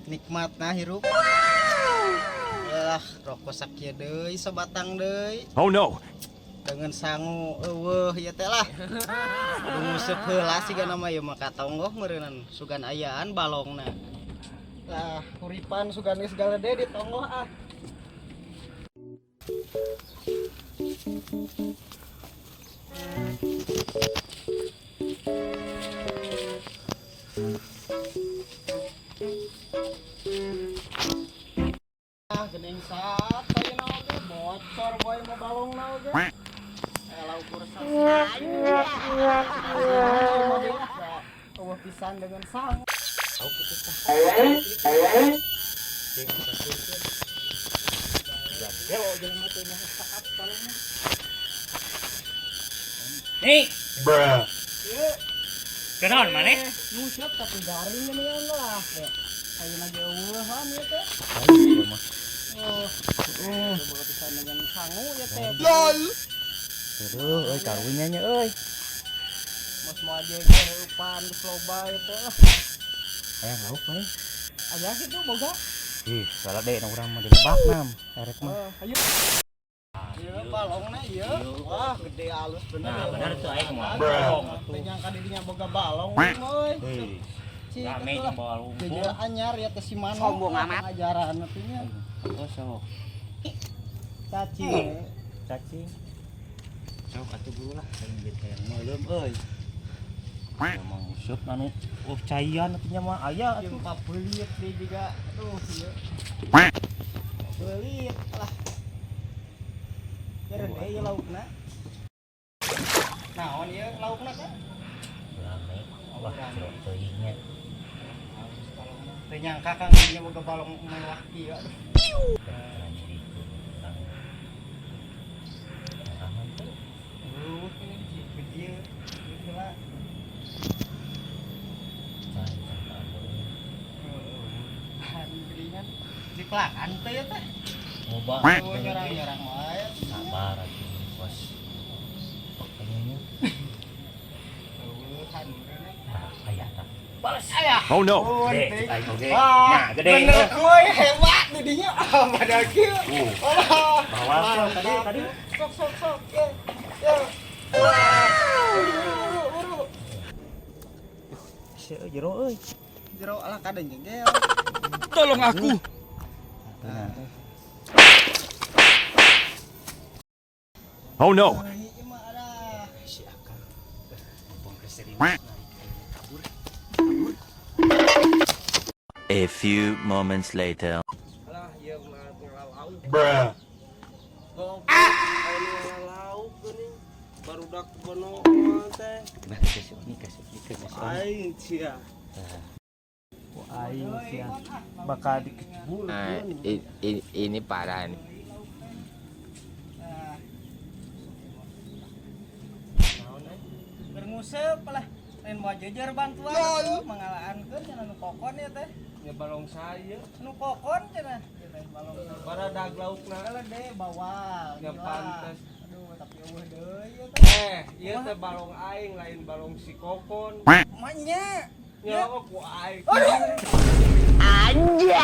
Nikmatna hirup. Lah, rokok sakieu deui sabatang deui. Oh no! Dengan sangu euweuh ieu teh lah. Kudu nguseup heula sigana mah ieu mah ka tonggoh meureunnan sugan ayaan balongna. Lah, kuripan sugan geus galede di tonggoh ah. Ah, geuning saat ayeuna oge bocor boy mah balongna oge. Elah ukur sasih. Euweuh pisan dengan sang. Nih, Bruh. kenaon maneh? Nguseup tapi garing geuningan lah. Ayeuna ge euweuhan ieu teh. Oh, boga pisan dengan sangu ieu teh. LOL! Aduh, euy karunya nya euy. Mos moal jeger eupan geus loba ieu teh lah. Hayang lauk maneh. Aya kitu boga. Ih, salah deh urang mah di lebak nam. Erek mah. Oh, ayo. Ieu balongna ieu. Wah, gede alus bener. Nah, bener tuh aing mah. Bruh. Teu nyangka di dinya boga balong euy. Hei, Cik, rame atuh jeung lah. bawa lumpur. Jejer anyar ya teh si Mano. Sombong amat. Ajaran atuh nya. Oh, sok. Cacing. Cacing. Sok atuh buru lah, aing geus hayang meuleum euy. Emang nguseup anu oh caian atuh nya mah aya Jeung atuh. papelit deui juga. Aduh, ieu. Pelit lah. Gede ieu laukna. Naon ieu laukna teh? Rame. Wah, jero teuing nya. Halus balongna. Teu nyangka Kang dinya boga balong mewah kieu. Aduh. Ini gede. Ieu lah. Geuningan dipelakan teh ya teh. Loba. Oh, nyorang-nyorang wae. Sabar atuh, bos. Pokoknya Eueuhan meureunna. tah aya tah. Balas. Ayah. Oh no! Gede, cek aing oge. Wah, Nah, gede. Bener euy, hebat di dinya. Ah, pada kieu. Wah. Bawa tadi tadi. Sok sok sok. Ye. Ye. Wah. Buru buru buru. Seueur jero euy. Jero alah kadang jengkel. Tolong aku! Nah, Oh no! Ieu mah ada. si Akang. Mumpung keserius narik kabur. A few moments later. Alah, ieu mah ngalauk. Bruh. Goblok, aya nu ngalauk geuning. Barudak bono teh. Nah, kasih oni, kasih oni, kasih oni. Aing sia. Ku aing sia bakal dikecebur. Nah, ini parah nih. Naon euy? Keur nguseup lah. Lain moal jejer bantuan atuh mangalaankeun cenah nu kokon ieu teh. Ya balong saya. Nu kokon cenah. Ieu teh balong. Baradag laukna. Gede bawal. Ya gila. pantes. Aduh, tapi eueuh deui ieu teh. Eh, ieu teh balong aing lain balong si kokon. Manya. Ya ku aing. Aduh. Anjay.